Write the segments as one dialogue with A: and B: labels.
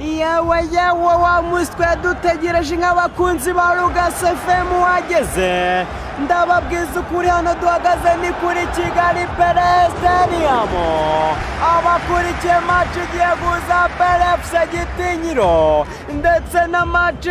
A: Yewe yewe, wa muswe dutegereje nk'abakunzi ba Rugasi FM wageze. Ndababwiza ukuri, hano duhagaze ni kuri Kigali Pele Stadium. Abakurikiye match igiye guhuza APR FC Gitinyiro ndetse na match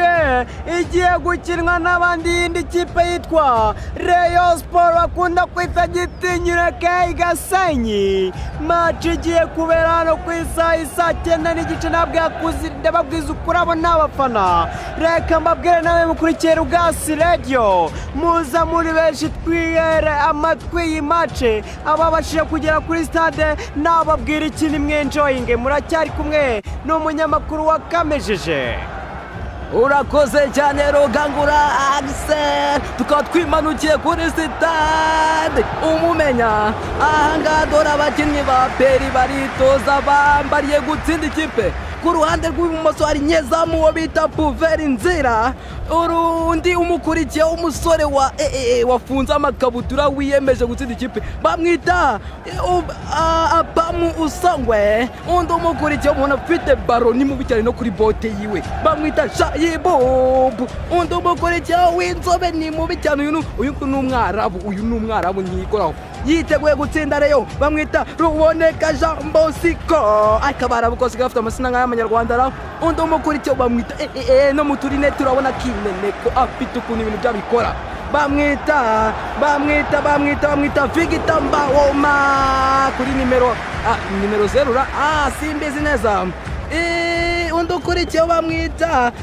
A: igiye gukinwa n'abandi, yindi kipe yitwa Rayon Sport bakunda kwita Gitinyiro ke Gasenyi. Match igiye kubera hano ku isaha isaa 9:30. Ntabwo yakuze, ndababwiza ukuri, abo ni abafana. Reka mbabwire nawe mukurikiye Rugasi Radio, muza muri benshi twihere amatwi iyi match. Ababashije kugera kuri stade, nababwira ikintu, mwenjoyinge. Muracyari kumwe n'umunyamakuru wa Kamejeje.
B: Urakoze cyane, Rugangura Axel. Tukaba twimanukiye kuri sitade Umumenya. Ahangaha dore abakinnyi ba APR baritoza, bambariye gutsinda ikipe. Ku ruhande rw'ibumoso hari nyezamu wo bita Puveri Nzira. Urundi umukurikiye, umusore wa wafunze amakabutura wiyemeje gutsinda ikipe, bamwita Apamu Usangwe. Undi umukurikiye, umuntu ufite baro, ni mubi cyane no kuri bote yiwe, bamwita Shayibubu. Undi umukurikiye w'inzobe ni mubi cyane, uyu ni umwarabu, uyu ni umwarabu ntiyikoraho, yiteguye gutsinda Rayon, bamwita Ruboneka Jean Bosco. Ariko abarabu kose gafite amazina nk'ay'amanyarwanda ra. Undi umukurikiye bamwita no mu turinete urabona kineneko afite ukuntu ibintu byabikora, bamwita Victor Mbawoma kuri nimero 0 ra, simbizi neza. Undi ukurikiyeho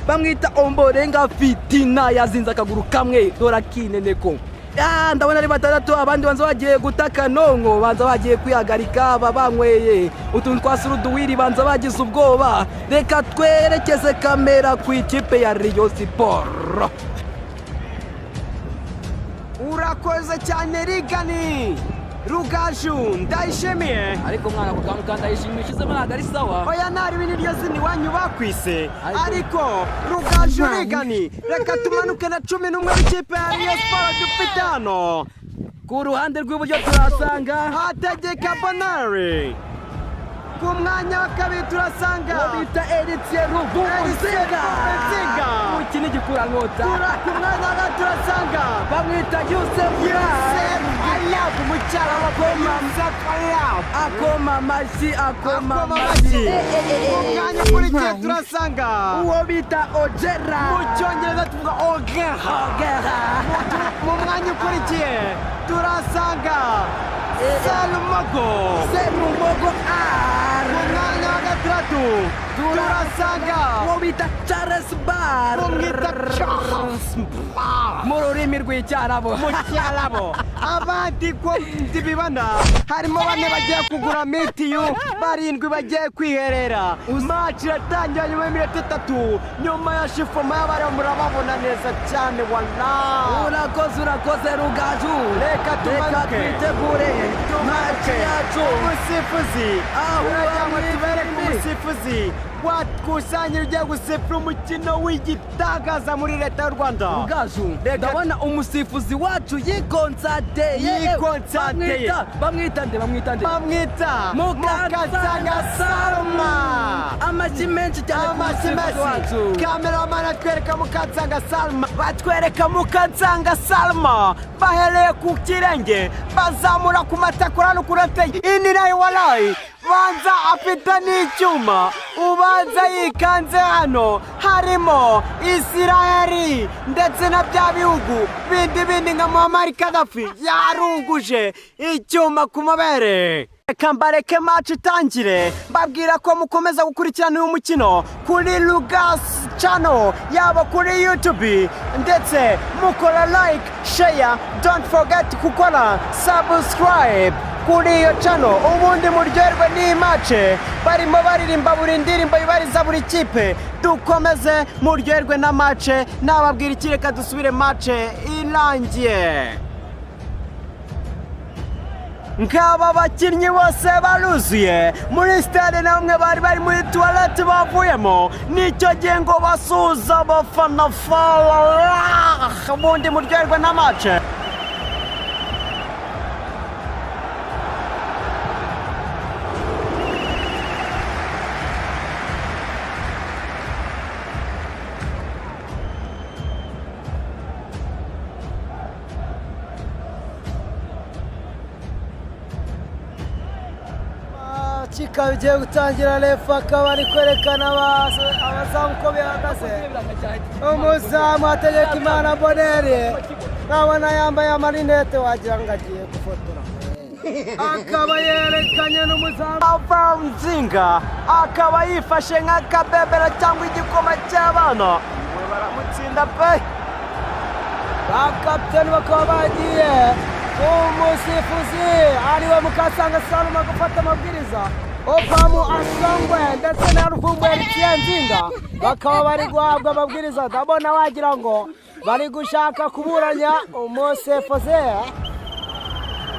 B: bamwita Omborenga Fitina, yazinze akaguru kamwe, dore akineneko. Ndabona ari batandatu. Abandi banza bagiye guta akanonko, banza bagiye kwihagarika, banyweye utuntu twa suruduwiri, banza bagize ubwoba. Reka twerekeze kamera ku ikipe ya Rayon Sport.
A: Urakoze cyane, Rigani Rugaju, ndayishimiye.
B: Ariko mwana, ku kantu ka Ndayishimiye ushyizemo ntabwo ari sawa.
A: Oya, ntari niryo zina iwanyu bakwise, ariko Rugaju Rigani. Reka tumanuke na 11 b'ikipe ya Rayon Sport dufite hano.
B: Ku ruhande rw'iburyo turasanga
A: Hategeka Bonari. Ku mwanya wa kabiri turasanga
B: uwo bita Eritiye Ruvumbuzinga.
A: Ruvumbuzinga.
B: Iki ni igikurankota.
A: Ku mwanya wa gatatu turasanga
B: bamwita Yusef.
A: Yusef Alab, mucyarabu Yusef Alab.
B: Akoma amashyi, akoma
A: akoma
B: amashyi.
A: amashyi. Mu mwanya ukurikiye turasanga
B: uwo bita Ojera.
A: Mu cyongereza tuvuga Ogera.
B: Ogera.
A: Mu mwanya ukurikiye turasanga Serumogo.
B: Serumogo.
A: Mu mwanya wa gatandatu turasanga
B: uwo bita Charles Bar.
A: Bamwita Charles Bar.
B: Mu rurimi rw'icyarabu.
A: Mu cyarabo. Abandi ko ndibibona, harimo bane bagiye kugura mitiyu, barindwi bagiye kwiherera. Match iratangira nyuma y'iminota 3, nyuma ya shifoma y'abari, murababona neza cyane wala.
B: Urakoze, urakoze, Rugaju.
A: Reka tumanuke.
B: Twitegure match yacu.
A: Umusifuzi
B: Aho
A: uragira ngo
B: bamwe
A: tubereke
B: imbere.
A: Umusifuzi wakusanyira ugiye gusifura umukino w'igitangaza muri leta y'u Rwanda.
B: Rugaju, ndabona umusifuzi wacu yikonsateye.
A: Yikonsateye.
B: Bamwita nde? Bamwita nde?
A: Bamwita Mukansanga Salma.
B: Amashyi menshi cyane ku
A: amashyi
B: musifuzi
A: menshi
B: wacu.
A: Kameramani atwereka Mukansanga Salma, batwereka Mukansanga Salma bahereye ku kirenge, bazamura ku matakura hano kurateye ini nayo warayi, banza afite n'icyuma, ubanza yikanze. Hano harimo Isiraheli ndetse na bya bihugu bindi bindi nka Muhammad Kadafi, yarunguje icyuma ku mabere. Reka mbareke match itangire, mbabwira ko mukomeza gukurikirana uyu mukino kuri Lugas Channel, yaba kuri YouTube, ndetse mukora like, share, don't forget gukora subscribe kuri iyo channel, ubundi muryoherwe n'iyi match. Barimo baririmba buri ndirimbo yubariza buri kipe. Dukomeze muryoherwe na match. Nababwira iki? Reka dusubire match irangiye. Nk'aba bakinnyi bose baruzuye muri stade, na bamwe bari bari muri tuwarete bavuyemo, nicyo gihe ngo basuhuza abafana fara, ubundi muryoherwe na match.
C: Match ikaba igiye gutangira, refa akaba ari kwerekana abazamu uko bihagaze. Umuzamu ategeka Imana Boneri, nkabona yambaye amarinete wagira ngo agiye gufotora, akaba yerekanye n'umuzamu.
A: Nzinga akaba yifashe nk'akabebera cyangwa igikoma cy'abana, we baramutsinda pe.
C: Ba kapiteni bakaba bagiye, umusifuzi ariwe Mukasanga Saluma gufata amabwiriza. Opamu Asongwe ndetse na Ruvumbu Eritien Nzinga bakaba bari guhabwa amabwiriza. Ndabona wagira ngo bari gushaka kuburanya umusifuzi,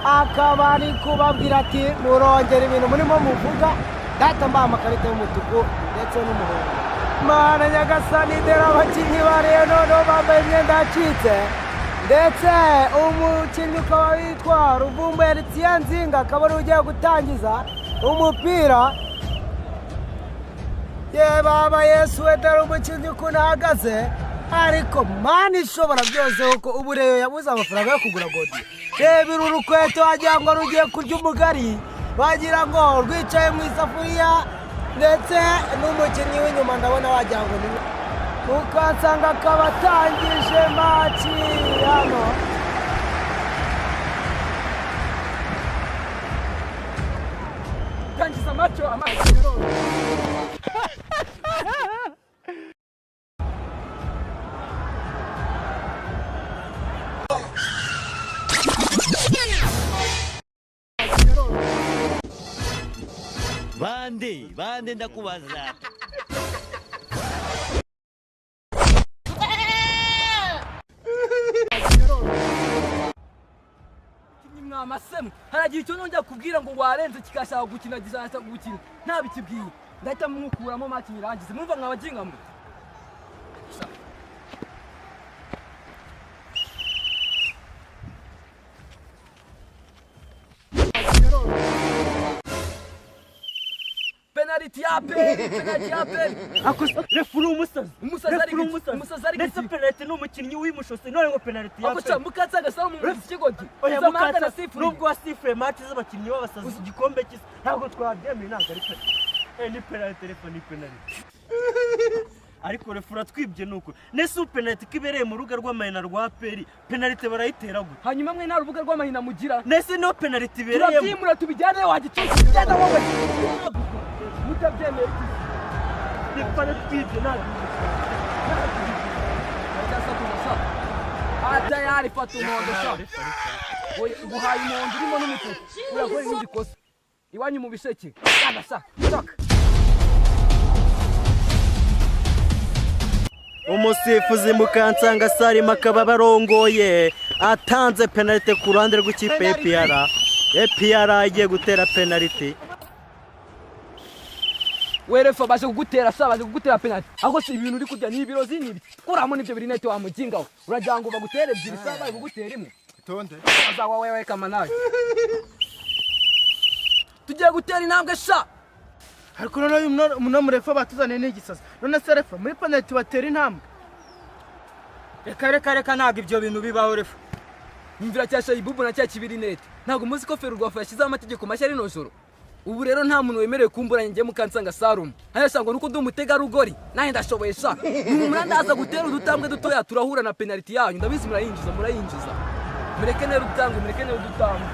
C: akaba ari kubabwira ati: "Murongera ibintu murimo muvuga data mbaha amakarita y'umutuku ndetse n'umuhondo." Mana nyagasani, dore abakinnyi ba Rayon noneho bambaye imyenda yacitse, ndetse umukinnyi ukaba witwa Ruvumbu Eritien Nzinga akaba ariwe ugiye gutangiza umupira. Ye baba Yesu we, dore umukinnyi ukuntu ahagaze! Ariko Mana ishobora byose, kuko ubu Rayon yabuze amafaranga yo kugura godiyo. Reba uru rukweto, wagira ngo rugiye kurya umugari, wagira ngo rwicaye mu isafuriya. Ndetse n'umukinnyi w'inyuma ndabona wagira ngo ni Mukansanga, akaba atangije match hano.
B: Tangiza match amazi.
D: Bande bande, ndakubaza.
B: Mwamasemu haragira icyo nongera kubwira ngo warenze, kigashaka gukina, gishaka gukina ntabikibwiye, ndahita mukuramo match nyirangize. Mwumva mwabaginga mwe? Penalty ya APR, penalty ya APR.
D: Refu ni umusazi.
B: Umusazi ari
D: Refu ni
B: iki?
D: umusazi.
B: Umusazi ari
D: Ndetse
B: iki?
D: Penalty ni umukinnyi w'imushose, none ngo penalty ya
B: Ako sha, Mukansanga saba mu ikigoryi.
D: Oya.
B: Mpuzamahanga.
D: Mukatsa
B: Nasifuriye.
D: nubwo wasifuriye match z'abakinnyi b'abasazi igikombe cy'isi, ntabwo twabyemeye, ntabwo ari penalty. Ni penalty refa, ni penalty, ariko refu uratwibye. Nuko nese ubu penalty ko ibereye mu rubuga rw'amahina rwa APR, penalty barayitera gute?
B: Hanyuma mwe nta rubuga rw'amahina mugira.
D: Nese niyo penalty ibereyemo.
B: Turabyimura tubijyane wagicucu, genda wowe mutabyemeye.
D: Refa aratwibye, ntabwo
B: Aracyasakuza sha. Ah, tayari fata umuhondo sha. Oya, nguhaye umuhondo urimo n'umutuku, urakora irindi kosa iwanyu mu bisheke. Genda sha, toka.
D: Umusifuzi Mukansanga Salima akaba barongoye, atanze penalite ku ruhande rw'ikipe ya APR. APR igiye gutera penaliti.
B: We refa, baje kugutera sha, baje kugutera penalty. Aho si ibintu uri kurya ni ibirozi, ni ibiki? Kuramo n'ibyo birinete wa muginga we. Uragira ngo bagutere ebyiri sha, bari kugutera imwe.
E: Tonde.
B: Azawa wewe kama nawe tugiye gutera intambwe sha.
F: Ariko noneho uyu muno murefa batuzaniye ni igisazi. None se refa, muri penaliti batera intambwe?
A: Reka reka reka, ntabwo ibyo bintu bibaho refa.
B: Nyumvira cya Shayibubu na cya kibirinete. Ntabwo muzi ko Ferwafa yashyizeho amategeko mashya rino joro? Ubu rero nta muntu wemerewe kumburanya njye Mukansanga Sarumu. Hanyuma ngo nuko ndi umutegarugori nanjye ndashoboye sha. Numura ndaza gutera udutambwe dutoya, turahura na penaliti yanyu. Ndabizi murayinjiza, murayinjiza. Mureke nera udutambwe, mureke nera udutambwe.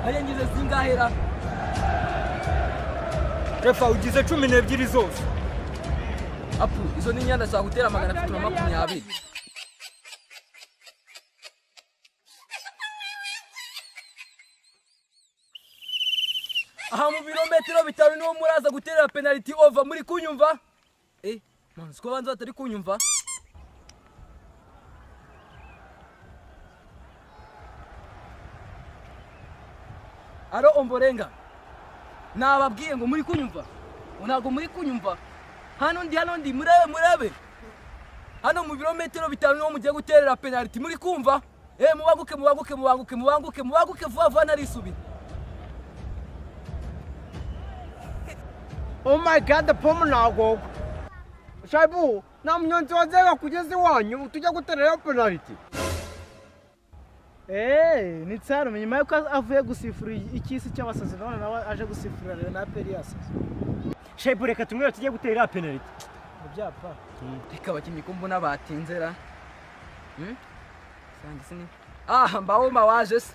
B: Hariya ngize zingahera?
A: Refa, ugize 12 zose.
B: Apu, izo ni inyana, ashaka gutera 320. Aha mu birometero 5 niwo muraza guterera penaliti. Over, muri kunyumva? Man, siko banza batari kunyumva. Aro omborenga, nababwiye ngo muri kunyumva? Ngo ntabwo muri kunyumva. Hano ndi murebe hano mu birometero 5 niho mugiye guterera penalty, muri kumva? Mubanguke mubanguke vuba vuba narisubira.
A: Oh my god, pomo nagogo. Shaibu, na munyonzi wazega kugeza iwanyu tujya guterera penalty.
F: Ni Nsarume nyuma yuko avuye gusifura ikisi cy'abasazi none nawe aje gusifura rero na APR yasaze.
D: Shaibu reka tumwe tujye guterera penalty.
F: Mu byapa.
B: Reka abakinnyi ko mbona batinzera. Sangi sini. Mbawoma waje se.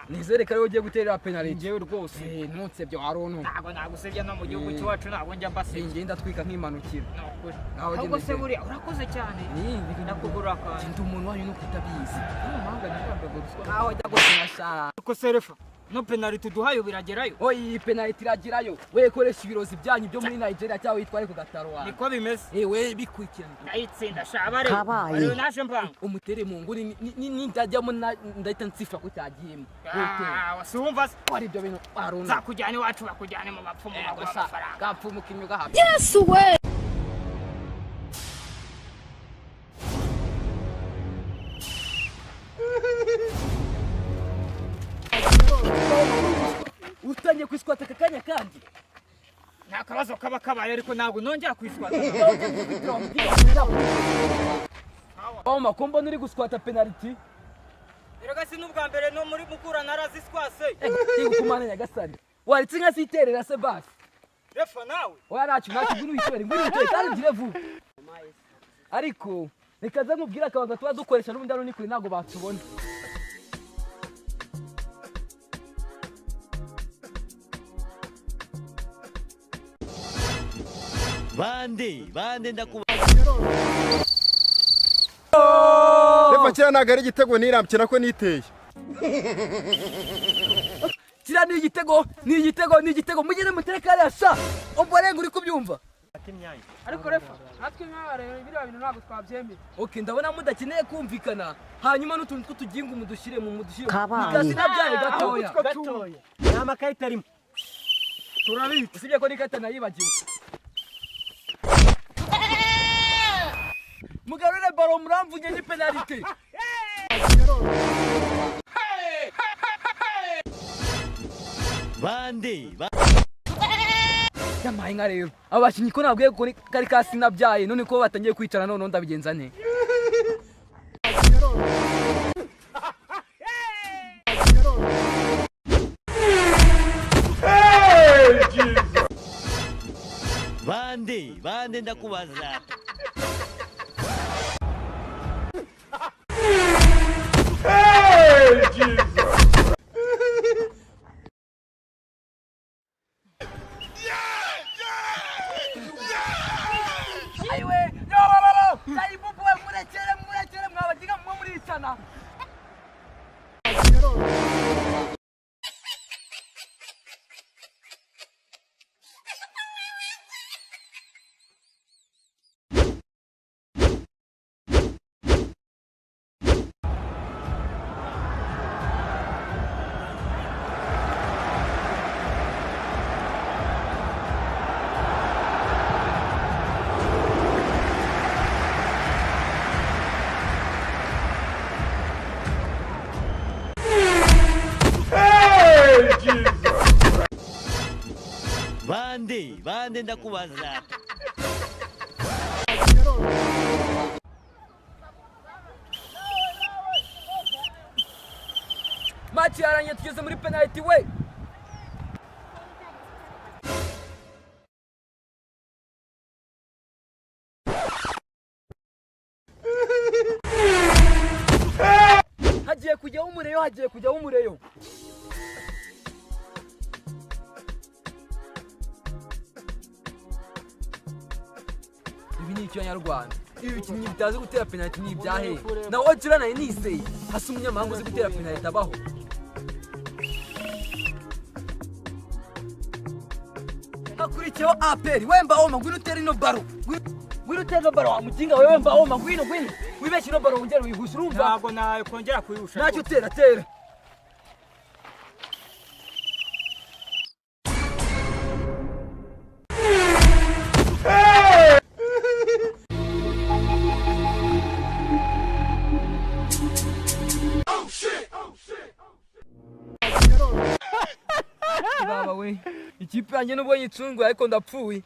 B: Nizere ko ari ugiye guterera penalty.
E: Njyewe rwose.
B: Ntunsebye waronto.
E: Ntago nagusebye no mu gihugu cyacu ntago njya mbasebye.
B: Ngenda twika nk'imanukira.
E: Nukuri. Ahubwo se buriya urakoze cyane. Ndakugura akantu.
B: Ndi umuntu wanyu no kutabizi. N'umuhanga ntabwo ruswa. Aho ajya gusha.
E: Ko serefa. No penalty duhayo biragerayo.
B: Oyi penalty iragerayo. We koresha ibirozi byanyu byo muri Nigeria cyangwa witware ku gataro wawe.
E: Niko bimeze.
B: We bikurikirana.
E: Ndayitsinda shabare. Ariyo naje mbanga.
B: Umutere mu nguri ni ndajyamo ndahita nsifra ko cyagiyemo.
E: Wasuwumva se.
B: Wari ibyo bintu aruna.
E: Nzakujyana iwacu bakujyane mu bapfumu baguha amafaranga.
B: Gapfumu kinyuga hafi.
G: Yes we.
B: Utangiye kwiswata aka kanya kandi
E: nta kabazo kaba kabaye ariko ntabwo nongera kwiswata.
B: Mama ko mbona uri guswata penalty.
E: Erega si n'ubwa mbere no muri Mukura naraziswase.
B: Kumana Nyagasani waritse nka siterera se basi.
E: Refa nawe
B: oya ntacyo ngwino witore ngwino witore kandi ugire vuba. Ariko reka nza nkubwire akabanga tuba dukoresha n'ubundi hano ni kure ntabwo batubona.
D: Bande ndakuba.
H: Refa kira ntago ari igitego nirambye ko niteye.
B: Kira ni igitego, ni igitego, ni igitego. Mugende mutereke hariya sha. Omborenga uri kubyumva?
F: Ariko refa, natwe nk'abarero biriya bintu ntabwo twabyemera.
B: Okay, ndabona mudakeneye kumvikana. Hanyuma n'utuntu tw'utugingo mudushyire mu mudushyire. Nikasi nabyaye gatoya.
F: Gatoya.
D: Nta makarita arimo.
B: Turabitse. Usibye ko n'ikarita nayibagiwe. Mugarure baro muramvunye ni penalty.
D: Bande.
B: Yamaye nka rero. Abakinyi ko nabwiye ko kari kasi nabyaye none ko batangiye kwicara none ndabigenza nte.
D: Bande ndakubaza.
B: Ayiwe, yo. Tayibubu we murekere mwabagiga mwe muricana.
D: Bande ndakubaza.
B: Match yarangiye tugeze muri penalty we. Hagiye kujyaho umureyo, hagiye kujyaho umureyo. Ibi ni ikinyarwanda. Ibi bikinnyi bitazi gutera penalty ni ibyahe. Na Ojira nayo nizeye. Hasi umunyamahanga uzi gutera penalty abaho. Hakurikiyeho APR. Wemba oma ngwino utere ino baro. Ngwino utere ino baro wa muginga wewe wemba oma ngwino ngwino. Wibeshye ino baro wongere uyihushe urumva?
E: Ntabwo nawe kongera kuyihusha.
B: Ntacyo tera tera.
E: we, ikipe yanjye nubwo nyicunguye ariko ndapfuye.